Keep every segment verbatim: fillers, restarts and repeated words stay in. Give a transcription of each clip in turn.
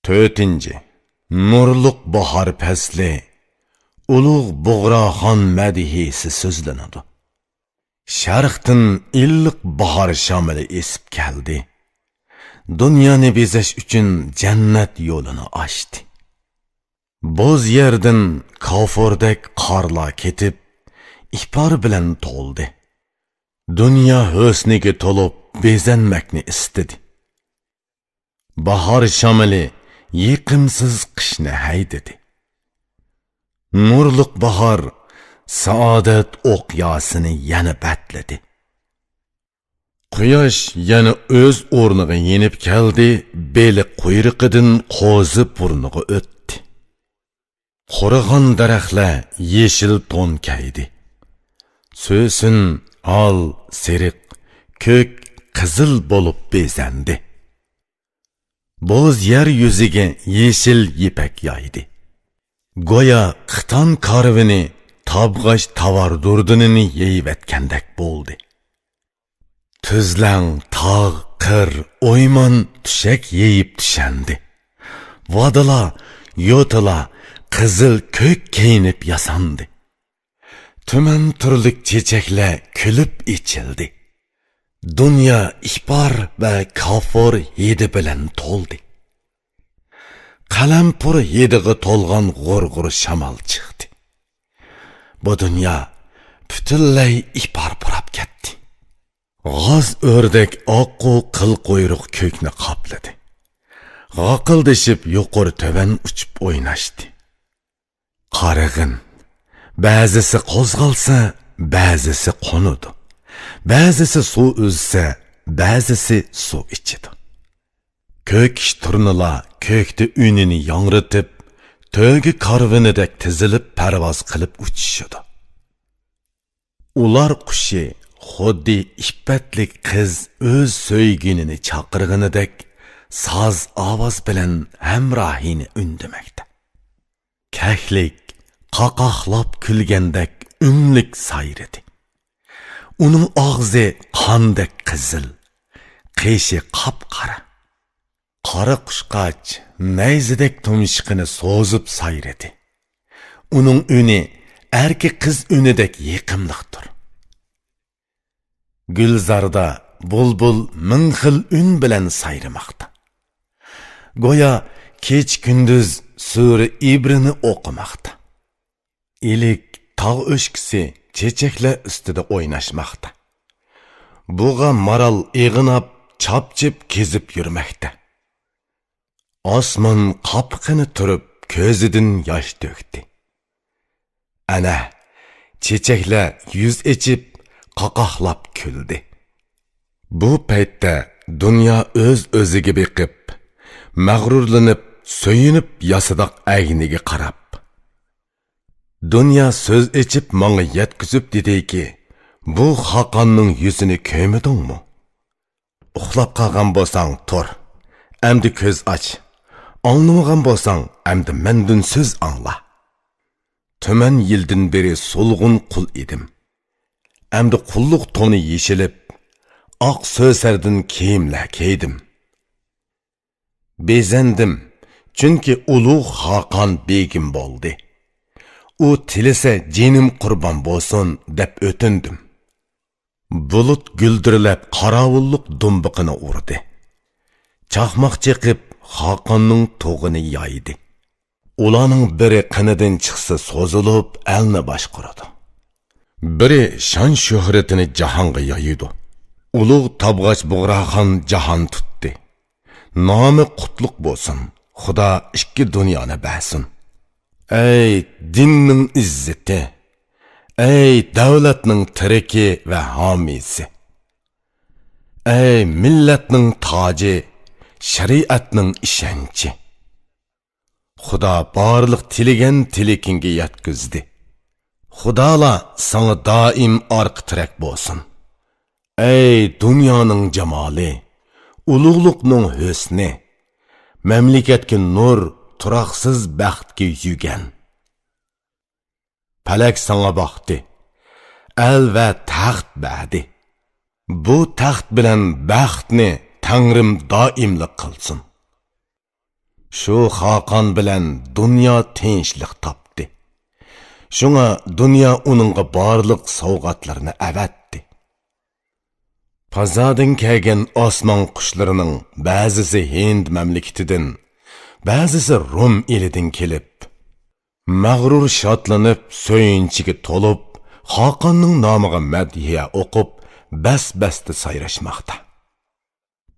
تۆتىنچى، نۇرلۇق باھار پەسلى، ئۇلۇغ بۇغراخان مەدھىيىسى سۆزلىنىدۇ. شەرقتىن ئىللىق باھار شامىلى ئېسىپ كەلدى. دۇنيانى بېزەش ئۈچۈن جەننەت يولىنى ئاچتى. بوز يەردىن كافۇردەك قارلار كېتىپ، ئىپار بىلەن تولدى. دۇنيا ھۆسنىگە تولۇپ بېزەنمەكنى ئىستىدى. باھار شامىلى يېقىمسىز قىشنى ھەيدىدى. نۇرلۇق باھار سائادەت ئوقياسىنى يەنە بەتلىدى. قۇياش يەنە ئۆز ئورنىغا يېنىپ كەلدى، بېلىق قۇيرۇقىدىن قوزا بۇرنىغا ئۆتتى. قۇرۇغان دەرەخلەر يېشىل تون كەيدى. سۆسۈن، ھال، سېرىق، كۆك، قىزىل بولۇپ بېزەندى. بوز يەر يۈزىگە يېشىل يىپەك يايدى. گويا خىتان كارۋىنى تابغاچ تاۋار دۇردىنىنى يېيىۋەتكەندەك بولدى. تۈزلەڭ، تاغ، قىر، ئويمان تۈشەك يېيىپ تۈشەندى. ۋادىلار، يوتىلار قىزىل كۆك كىيىنىپ ياساندى. تۈمەن تۈرلۈك چېچەكلەر كۈلۈپ ئېچىلدى. دۇنيا ئىپار ۋە كافۇر ھىدى بىلەن تولدى. قەلەمپۇر ھىدىغا تولغان غۇر-غۇر شامال چىقتى. بۇ دۇنيا پۈتۈنلەي ئىپار پۇراپ كەتتى. غاز ئۆردەك ئاققۇ قىل قۇيرۇق كۆكنى قاپلىدى. غاقىلدىشىپ يۇقىرى تۆۋەن ئۇچۇپ ئويناشتى. قارىغىن، بەزىسى قوزغالسا، بەزىسى قونىدۇ. بەزىسى سۇ ئۈزسە، بەزىسى سۇ ئىچىدۇ. كۆكۈش تۇرنىلار كۆكتە ئۈنىنى ياڭرىتىپ، تۆگە كارۋىنىدەك تىزىلىپ پەرۋاز قىلىپ ئۇچۇشىدۇ. ئۇلار قۇشى خۇددى ئىپپەتلىك قىز ئۆز سۆيگىنىنى چاقىرغىنىدەك ساز ئاۋاز بىلەن ھەمراھىنى ئۈندىمەكتە. كەكلىك قاقاقلاپ كۈلگەندەك ئۈنلۈك سايرىدى. ئۇنىڭ ئاغزى قاندەك قىزىل، قېشى قاپقارا. قارا قۇشقاچ نەيزىدەك تۇمشۇقىنى سوزۇپ سايرىدى. ئۇنىڭ ئۈنى ئەركە قىز ئۈنىدەك يېقىملىقتۇر. گۈلزاردا بۇلبۇل مىڭ خىل ئۈن بىلەن سايرىماقتا. گويا كېچە-كۈندۈز سۈرە ئىبرىنى ئوقۇماقتا. ئىلىك تاغ ئۆشكىسى چېچەكلەر ئۈستىدە ئويناشماقتا. بۇغا مارال ئېغىناپ، چاپچىپ كېزىپ يۈرمەكتە. ئاسمان قاپىقىنى تۈرۈپ، كۆزىدىن ياش تۆكتى. ئەنە، چېچەكلەر يۈز ئېچىپ، قاقاقلاپ كۈلدى. بۇ پەيتتە دۇنيا ئۆز-ئۆزىگە بېقىپ، مەغرۇرلىنىپ، سۆيۈنۈپ ياسىداق ئەگنىگە قاراپ. دۇنيا سۆز ئېچىپ ماڭا يەتكۈزۈپ دېدىكى، بۇ خاقاننىڭ يۈزىنى كۆرمىدىڭمۇ؟ ئۇخلاپ قالغان بولساڭ تۇر، ئەمدى كۆز ئاچ. ئاڭلىمىغان بولساڭ ئەمدى مەندىن سۆز ئاڭلا. تۈمەن يىلدىن بېرى سولغۇن قۇل ئىدىم. ئەمدى قۇللۇق تونى يېشىلىپ، ئاق سۆسەردىن كىيىملەر كىيدىم. بېزەندىم، چۈنكى ئۇلۇغ خاقان بېگىم بولدى. ئۇ تىلىسە جېنىم قۇربان بولسۇن دەپ ئۆتۈندۈم. بۇلۇت گۈلدۈرلەپ قاراۋۇللۇق دۇمبىقىنى ئۇردى. چاقماق چېقىپ خاقاننىڭ تۇغىنى يايدى. ئۇلارنىڭ بىرى قېنىدىن چىقسا سوزۇلۇپ ئەلنى باشقۇرىدۇ. بىرى شان شۆھرىتىنى جاھانغا يايىدۇ. ئۇلۇغ تابغاچ بۇغراخان جاھان تۇتتى. نامى قۇتلۇق بولسۇن، خۇدا ئىككى دۇنيانى بەرسۇن. ئەي دىننىڭ ئىززىتى، ئەي دەۋلەتنىڭ تىرىكى ۋە ھامىيسى، ئەي مىللەتنىڭ تاجى، شەرىئەتنىڭ ئىشەنچى. خۇدا بارلىق تىلىگەن تىلىكىڭگە يەتكۈزدى. خۇدالار ساڭا دائىم ئارقا تىرەك بولسۇن. ئەي دۇنيانىڭ جامالى، ئۇلۇغلۇقنىڭ ھۆسنى، مەملىكەتكە نۇر، تۇراقسىز بەختكە يۈگەن. پەلەك ساڭا باقتى، ئەل ۋە تەخت بەردى. بۇ تەخت بىلەن بەختنى تەڭرىم دائىملىق قىلسۇن. شۇ خاقان بىلەن دۇنيا تىنچلىق تاپتى. شۇڭا دۇنيا ئۇنىڭغا بارلىق سوۋغاتلىرىنى ئەۋەتتى. پازادىن كەلگەن ئاسمان قۇشلىرىنىڭ بەزىسى ھىند مەملىكىتىدىن، بەزىسى رۇم ئېلىدىن كېلىپ، مەغرۇر شادلىنىپ، سۆيۈنچىگە تولۇپ، خاقاننىڭ نامىغا مەدھىيە ئوقۇپ، بەس-بەستە سايراشماقتا.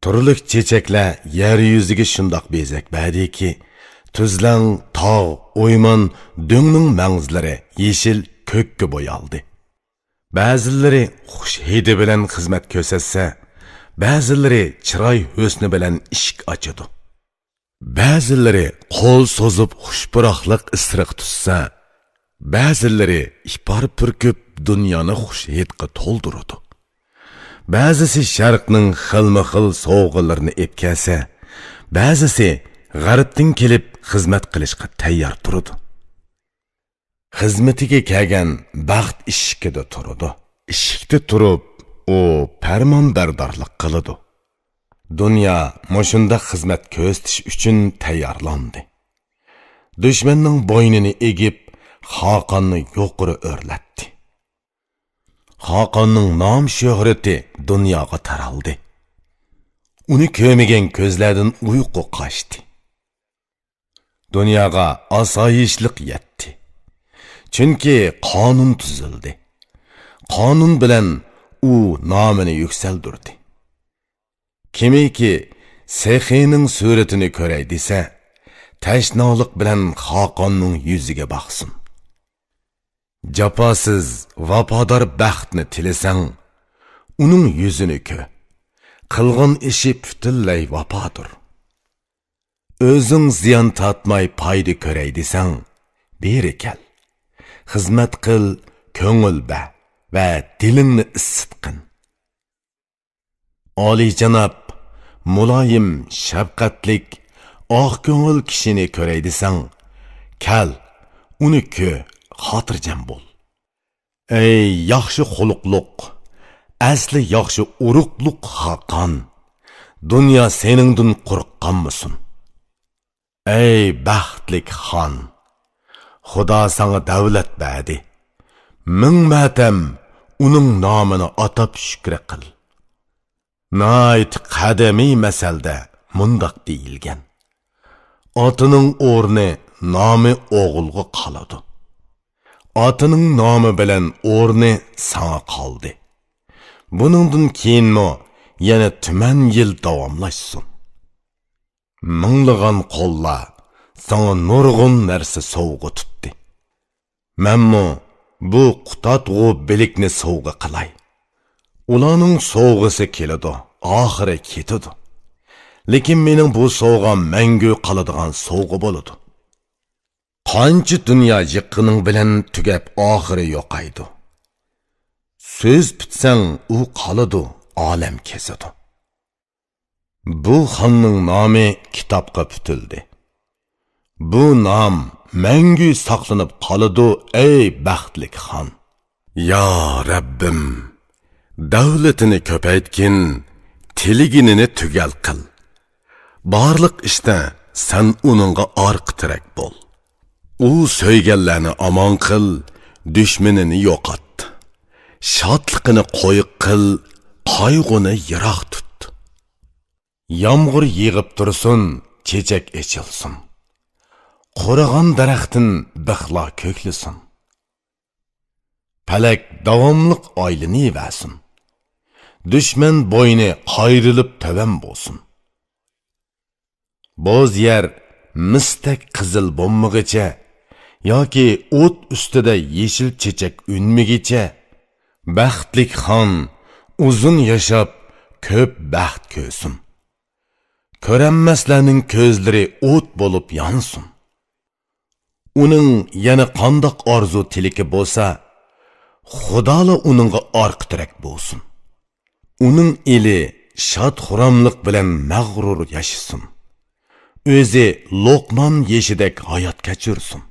تۈرلۈك چېچەكلەر يەر يۈزىگە شۇنداق بېزەك بەردىكى، تۈزلەڭ، تاغ، ئويمان، دۆڭنىڭ مەڭزىلىرى يېشىل كۆككە بويالدى. بەزىلىرى خۇش ھىدى بىلەن خىزمەت كۆرسەتسە، بەزىلىرى چىراي ھۆسنى بىلەن ئىشىك ئاچىدۇ. بەزىلىرى قول سوزۇپ خۇش پۇراقلىق ئىسرىق تۇتسا، بەزىلىرى ئىپار پۈركۈپ دۇنيانى خۇش ھىدقا تولدۇرىدۇ. بەزىسى شەرقنىڭ خىلمۇ خىل سوۋغىلىرىنى ئېلىپ كەلسە، بەزىسى غەربتىن كېلىپ خىزمەت قىلىشقا تەييار تۇرىدۇ. خىزمىتىگە كەلگەن بەخت ئىشىكىدە تۇرىدۇ. ئىشىكتە تۇرۇپ، ئۇ پەرمانبەردارلىق قىلىدۇ. دۇنيا مۇشۇنداق خىزمەت كۆرسىتىش ئۈچۈن تەييارلاندى. دۈشمەننىڭ بوينىنى ئېگىپ، خاقاننى يۇقىرى ئۆرلەتتى. خاقاننىڭ نام-شۆھرىتى دۇنياغا تارالدى. ئۇنى كۆرمىگەن كۆزلەردىن ئۇيقۇ قاچتى. دۇنياغا ئاسايىشلىق يەتتى. چۈنكى قانۇن تۈزۈلدى. قانۇن بىلەن ئۇ نامىنى يۈكسەلدۈردى. كىمكى سېخىنىڭ سۈرىتىنى كۆرەي دېسە، تەشنالىق بىلەن خاقاننىڭ يۈزىگە باقسۇن. جاپاسىز، ۋاپادار بەختنى تىلىسەڭ، ئۇنىڭ يۈزىنى كۆر. قىلغان ئىشى پۈتۈنلەي ۋاپادۇر. ئۆزۈڭ زىيان تارتماي پايدا كۆرەي دېسەڭ، بېرى كەل. خىزمەت قىل، كۆڭۈل بەر ۋە دىلىڭنى ئىسسىتقىن. ئالىيجاناب، مۇلايىم، شەپقەتلىك، ئاق كۆڭۈل كىشىنى كۆرەي دېسەڭ، كەل، ئۇنى كۆر، خاتىرجەم بول. ئەي ياخشى خۇلقلۇق، ئەسلى ياخشى ئۇرۇقلۇق خاقان، دۇنيا سېنىڭدىن قورققانمىسۇن؟ ئەي بەختلىك خان، خۇدا ساڭا دەۋلەت بەردى. مىڭ مەرتەم ئۇنىڭ نامىنى ئاتاپ شۈكرى قىل. ناھايىتى قەدىمىي مەسەلدە مۇنداق دېيىلگەن: ئاتىنىڭ ئورنى، نامى ئوغۇلغا قالىدۇ. ئاتىنىڭ نامى بىلەن ئورنى ساڭا قالدى. بۇنىڭدىن كېيىنمۇ يەنە تۈمەن يىل داۋاملاشسۇن. مىڭلىغان قوللار ساڭا نۇرغۇن نەرسە سوۋغا تۇتتى. مەنمۇ بۇ قۇتادغۇ بىلىكنى سوۋغا قىلاي. ئۇلارنىڭ سوۋغىسى كېلىدۇ، ئاخىرى كېتىدۇ. لېكىن مېنىڭ بۇ سوۋغام مەڭگۈ قالىدىغان سوۋغا بولىدۇ. قانچە دۇنيا يىغقىنىڭ بىلەن تۈگەپ ئاخىرى يوقايدۇ. سۆز پۈتسەڭ ئۇ قالىدۇ، ئالەم كېزىدۇ. بۇ خاننىڭ نامى كىتابقا پۈتۈلدى. بۇ نام مەڭگۈ ساقلىنىپ قالىدۇ، ئەي بەختلىك خان! يا رەببىم، دەۋلىتىنى كۆپەيتكىن، تىلىگىنىنى تۈگەل قىل. بارلىق ئىشتا سەن ئۇنىڭغا ئارقا تىرەك بول. ئۇ سۆيگەنلەرنى ئامان قىل، دۈشمىنىنى يوقات. شادلىقىنى قويۇق قىل، قايغۇنى يىراق تۇت. يامغۇر يېغىپ تۇرسۇن، چېچەك ئېچىلسۇن. قۇرۇغان دەرەختىن بىخلار كۆكلىسۇن. پەلەك داۋاملىق ئايلىنىۋەرسۇن. دۈشمەن بوينى قايرىلىپ تۆۋەن بولسۇن. بوز يەر مىستەك قىزىل بولمىغىچە ياكى ئوت ئۈستىدە يېشىل چېچەك ئۈنمىگىچە، بەختلىك خان ئۇزۇن ياشاپ، كۆپ بەخت كۆرسۇن. كۆرەلمەسلەرنىڭ كۆزلىرى ئوت بولۇپ يانسۇن. ئۇنىڭ يەنە قانداق ئارزۇ تىلىكى بولسا، خۇدالا ئۇنىڭغا ئارقا تىرەك بولسۇن. ئۇنىڭ ئېلى شاد-خۇراملىق بىلەن مەغرۇر ياشىسۇن. ئۆزى لوقمان يېشىدەك ھايات كەچۈرسۇن.